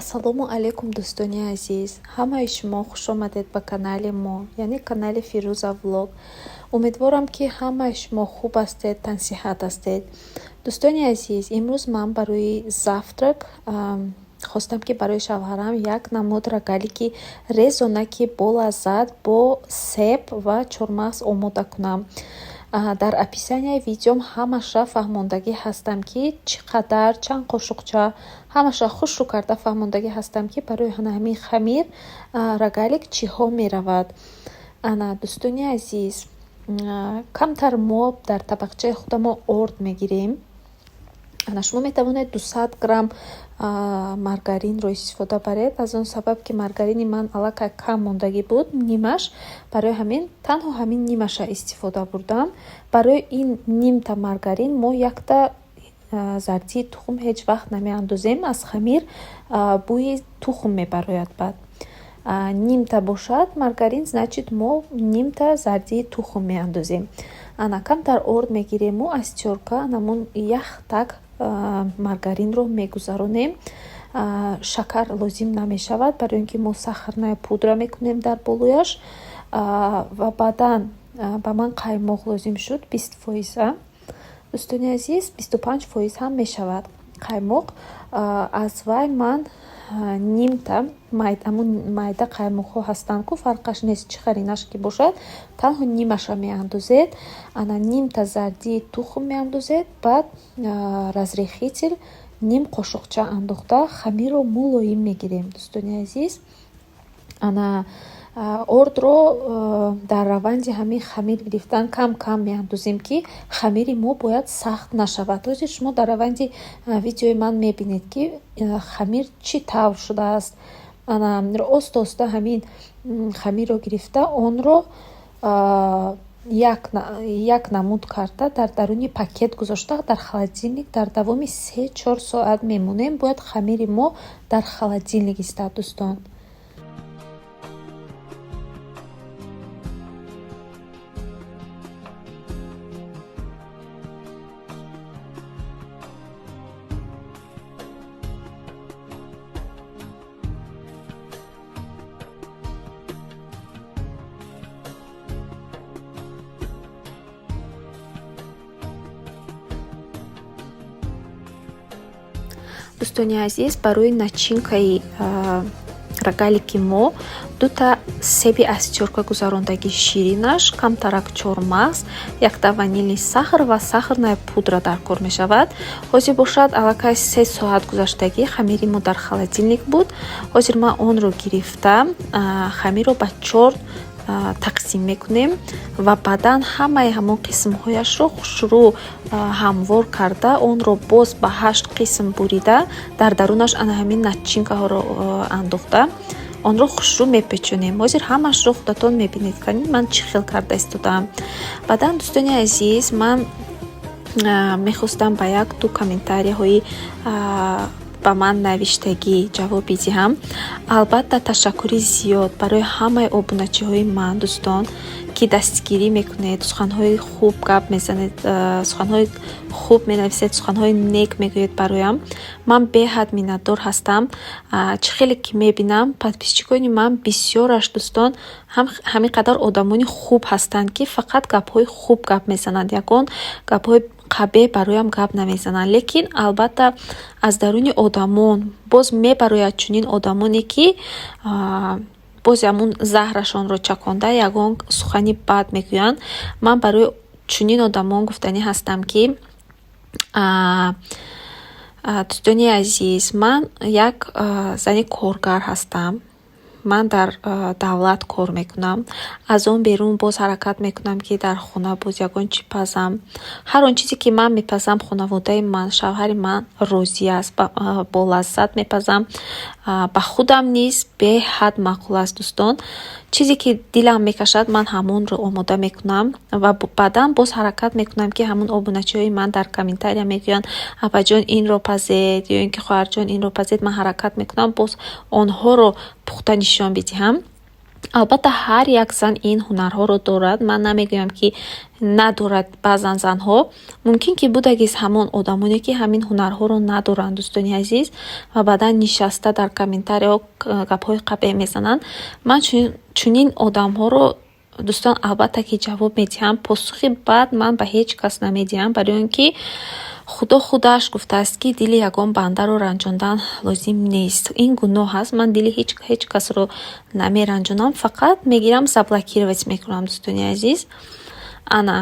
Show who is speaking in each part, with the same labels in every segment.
Speaker 1: Ассалому алайкум, дӯстони азиз! Ҳамаи шумо хушомадед ба канали мо, яъне канали Фирӯза Влог. Умедворам, ки ҳамаи шумо хуб ҳастед, тансиҳат ҳастед. Дӯстони азиз, имрӯз ман барои завтрак хостам, ки барои шавҳарам як намуд рогалики резонаки болаззат бо себ ва чормағз омода кунам. Дар описанияи видеом ҳамаша фаҳмондагӣ ҳастам, ки чӣ қадар, чанд қошуқча, ҳамаша хушрӯ карда фаҳмондагӣ ҳастам, ки барои ҳамин хамир рогалик чиҳо меравад. Ана, дӯстони азиз, камтар мо дар табақчаи худамо орд мегирем. Ана, шумо метавонед 200 грамм маргаринро истифода баред. Аз он сабаб, ки маргарини ман аллакай кам мондагӣ буд, нимаш, барои ҳамин танҳо ҳамин нимаша истифода бурдам. Барои ин нимта маргарин мо якта зардии тухм ҳеҷ вақт намеандозем, аз хамир бӯи тухм мебарояд. Баъд нимта бошад маргарин, значит, мо нимта зардии тухм меандозем. Ана, камтар орд мегирему аз тёрка анамун яхтак маргаринро мегузаронем. Шакар лозим намешавад, барои ин ки мо сахарная пудра мекунем дар болояш. Ва баъдан ба ман қаймоқ лозим шуд 20 фоиза. Дӯстони азиз, 25% ҳам мешавад қаймоқ. Аз вай ман нимта, ҳамун майда қаймоқҳо ҳастанд ку, фарқаш нест, чӣ харинаш ки бошад, танҳо нимаша меандозед. Ана, нимта зардии тухм меандозед, баъд разрыхлитель ним қошуқча андохта, хамирро мулоим мегирем, дӯстони азиз. Ана, ордро дар раванди ҳамин хамир гирифтан кам кам меандозем, ки хамири мо бояд сахт нашавад. Ҳозир шумо дар раванди видеои ман мебинед, ки хамир чӣ тавр шудааст. Ана, оста оста ҳамин хамирро гирифта, онро як намуд карда, дар даруни пакет гузошта, дар холодильник дар давоми 3-4 соат мемонем. Бояд хамири мо дар холодильник истад, дӯстон. Дӯстони азиз, барои начинкаи рогалики мо дута себи аз тёрка гузарондагӣ ширинаш, камтарак чормағз, якта ванильный сахар ва сахарная пудра дар кор мешавад. Ҳозир бошад, аллакай 3 соат гузаштагӣ, хамири мо дар холодильник буд. Ҳозир ман онро гирифта, хамирро ба чор тақсим мекунем ва баъдан ҳамаи ҳамон қисмҳояшро хушрӯ ҳамвор карда, онро боз ба ҳашт қисм бурида, дар дарунаш ана ҳамин начинкаҳоро андохта, онро хушрӯ мепечонем. Ҳозир ҳамаашро худатон мебинед, кани ман чӣ хел карда истодаам. Баъдан, дӯстони азиз, ман мехостам ба як ду комментарияҳои ба ман навиштагӣ ҷавоб бидиҳам. Албатта, ташаккури зиёд барои ҳамаи обуначиҳои ман, дӯстон, ки дастгирӣ мекунед, суханҳои хуб гап мезанед, суханҳои хуб менависед, суханҳои нек мегӯед. Бароям ман беҳад миннатдор ҳастам. Чӣ хеле ки мебинам, подписчикони ман бисёраш, дӯстон, ҳамин қадар одамони хуб ҳастанд, ки фақат гапҳои хуб гап мезананд, ягон гапҳои қабеҳ бароям гап намезананд. Лекин, албатта, аз даруни одамон боз мебарояд чунин одамоне, ки боз ҳамун заҳрашонро чаконда, ягон сухани бад мегӯянд. Ман барои чунин одамон гуфтанӣ ҳастам, ки, дӯстони азиз, ман як зани коргар ҳастам, ман дар давлат кор мекунам. Аз он берун боз ҳаракат мекунам, ки дар хона боз ягон чӣ пазам. Ҳар он чизе, ки ман мепазам, хонаводаи ман, шавҳари ман розӣ аст, бо лаззат мепазам, ба худам низ беҳад маъқул аст. Дӯстон, чизе ки дилам мекашад, ман ҳамонро омода мекунам ва баъдан боз ҳаракат мекунам, ки ҳамон обуначиҳои ман дар комментария мегӯянд: «Апаҷон, инро пазед» ё ин ки «Хоҳарҷон, инро пазед». Ман ҳаракат мекунам, боз онҳоро пухта нишон бидиҳам. Албатта, ҳар як зан ин ҳунарҳоро дорад. Ман намегӯям, ки надорад. Баъзан занҳо мумкин ки будагист, ҳамон одамоне, ки ҳамин ҳунарҳоро надоранд, дӯстони азиз, ва баъдан нишаста дар комментариҳо гапҳои қабеҳ мезананд. Ман чунин одамҳоро, дӯстон, албатта ки ҷавоб медиҳам. Посухи бад ман ба ҳеҷ кас намедиҳам, барои он ки Худо худаш гуфтааст, ки дили ягон бандаро ранҷондан лозим нест, ин гуноҳ аст. Ман дили ҳеҷ касро намеранҷонам, фақат мегирам, заблокировать мекунам, дӯстони азиз. Ана,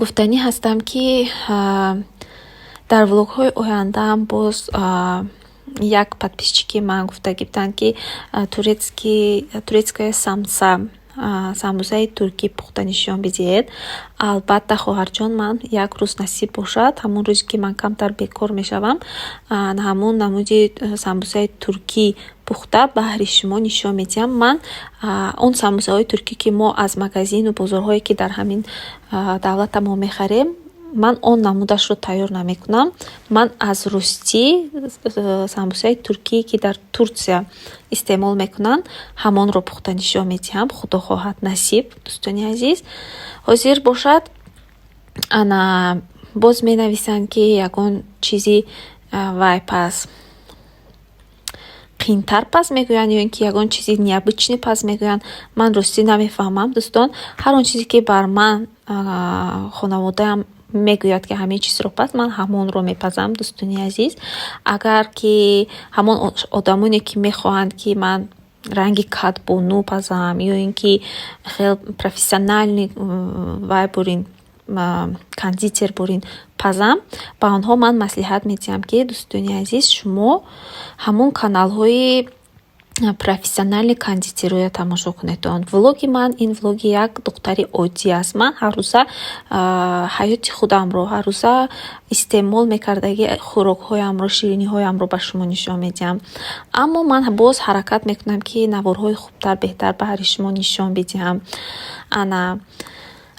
Speaker 1: гуфтанӣ ҳастам, ки дар влогҳои ояндаам боз як подписчики ман гуфта буданд, ки турецкая самса, самбусаи туркӣ пухта нишон бидиҳед. Албатта, хоҳарҷон, ман як рӯз насиб бошад, ҳамон рӯзе ки ман камтар бекор мешавам, ҳамон намуди самбусаи туркӣ пухта баҳри шумо нишон медиҳам. Ман он самбусаҳои туркӣ, ки мо аз магазину бозорҳое, ки дар ҳамин давлатамон мехарем, ман он намудашро тайёр намекунам. Ман аз рӯстӣ самбусаи туркие, ки дар Турсия истеъмол мекунанд, ҳамонро пухта нишон медиҳам, Худо хоҳад, насиб. Дӯстони азиз, ҳозир бошад, ана, боз менависанд, ки ягон чизи вай пас, қиинтар паз мегӯянд, ё ин ки ягон чизи необычный паз мегӯянд. Ман ростӣ намефаҳмам, дӯстон. Ҳар он чизе, ки бар ман хонаводаам мегӯяд, ки ҳамин чизро паз, ман ҳамонро мепазам. Дӯстони азиз, агар ки ҳамон одамоне, ки мехоҳанд, ки ман ранги кадбону пазам ё ин ки хел профессиональный вай бурин, кондитер бурин пазам, ба онҳо ман маслиҳат медиҳам, ки, дӯстони азиз, шумо ҳамон каналҳои профессиональный кондитероя тамошо кунед. Он влоги ман ин влоги як духтари оддӣ аст. Ман ҳаррӯза ҳаёти худамро, ҳаррӯза истеъмол мекардаги хӯрокҳоямро, шириниҳоямро ба шумо нишон медиҳам. Аммо ман боз ҳаракат мекунам, ки наворҳои хубтар, беҳтар баҳри шумо нишон бидиҳам. Ана,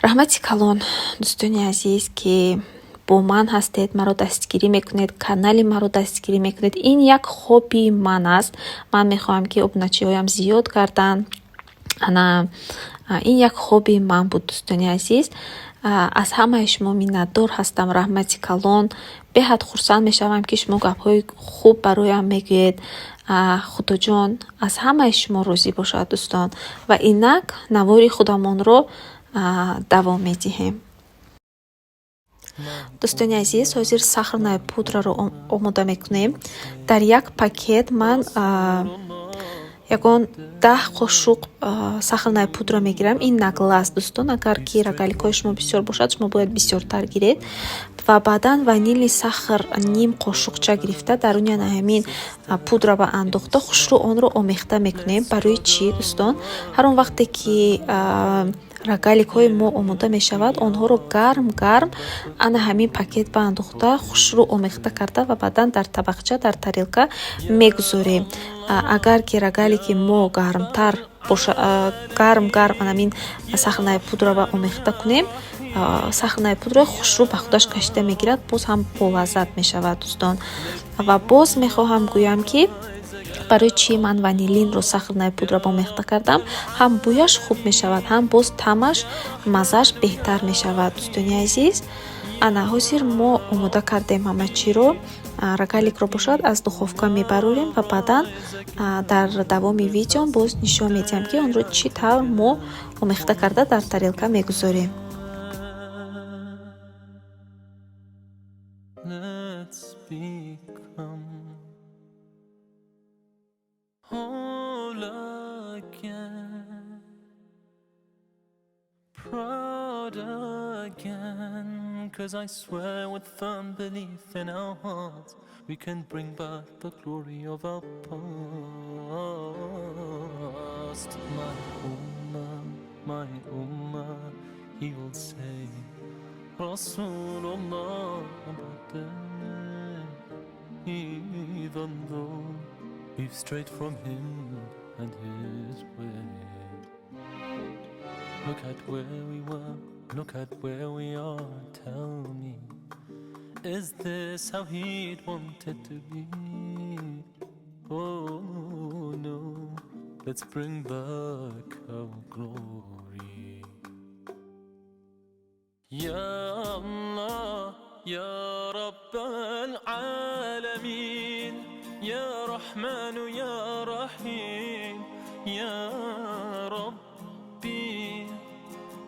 Speaker 1: раҳмати калон, дӯстони азиз, ки бо ман ҳастед, маро дастгирӣ мекунед, канали маро дастгирӣ мекунед. Ин як хобби ман аст. Ман мехоҳам, ки обуначиҳоям зиёд гарданд. Ана, ин як хобби ман буд, дӯстони азиз. Аз ҳамаи шумо миннатдор ҳастам. Раҳмати калон. Беҳад хурсанд мешавам, ки шумо гапҳои хуб бароям мегӯед. Худоҷон аз ҳамаи шумо розӣ бошад, дӯстон. Ва инак навори худамонро давом медиҳем. Дӯстони азиз, ҳозир сахарная пудраро омода мекунем. Дар як пакет ман ягон 10 қошуқ сахарная пудра мегирам. Ин на глаз, дӯстон. Агар ки рогаликҳои шумо бисёр бошад, шумо бояд бисёртар гиред. Ва баъдан ванильный сахар ним қошуқча гирифта, даруни ана ҳамин пудра ба андохта, хушрӯ онро омехта мекунем. Барои чӣ, дӯстон? Ҳар он вақте ки рогаликҳои мо омода мешавад, онҳоро гарм гарм ана ҳамин пакет ба андохта, хушрӯ омехта карда ва баъдан дар табақча, дар тарелка мегузорем. Агар ки рогалики мо гармтар боша, гарм гарм анамин сахарная пудраро омехта кунем, сахарная пудра хушрӯ ба худаш кашида мегирад, боз ҳам болаззат мешавад, дӯстон. Ва боз мехоҳам гӯям, ки барои чӣ ман ванилинро сахарная пудра омехта кардам. Ҳам бӯяш хуб мешавад, ҳам боз таъмаш, маззааш беҳтар мешавад, дӯстони азиз. Ана, ҳозир мо омода кардем ҳама чиро. Рогаликро бошад, аз духовка мебарорем ва баъдан дар давоми видео боз нишон медиҳам, ки онро чӣ тавр мо омехта карда дар тарелка мегузорем.
Speaker 2: Let's become whole again, proud again. 'Cause I swear with firm belief in our hearts, we can bring back the glory of our past. My ummah, he will say, Rasulullah, but then, even though we've strayed from him and his way. Look at where we were, look at where we are. Tell me, is this how he'd want it to be? Oh no. Let's bring back our glory. يا الله، يا رب العالمين، يا رحمن يا رحيم، يا ربي،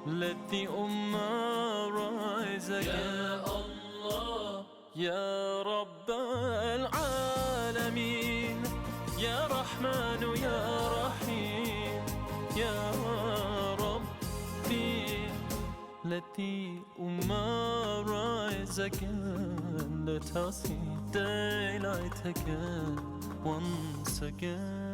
Speaker 2: let the Ummah rise again. يا الله، يا رب العالمين، يا رحمن يا رحيم، يا ربي، let the Ummah rise again. Let us see daylight again, once again.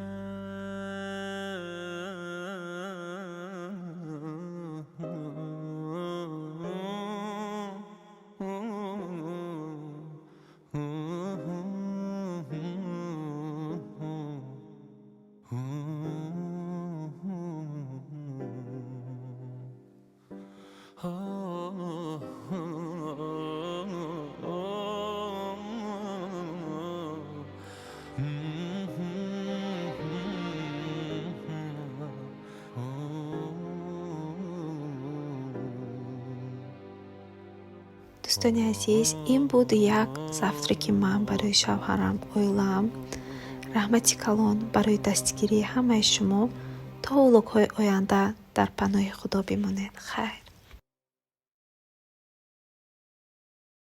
Speaker 1: Дӯстони азиз, ин буд як завтраки ман барои шавҳарам, оилаам. Раҳмати калон барои дастгирии ҳамаи шумо. То влогҳои оянда дар паноҳи Худо бимонед. Хайр.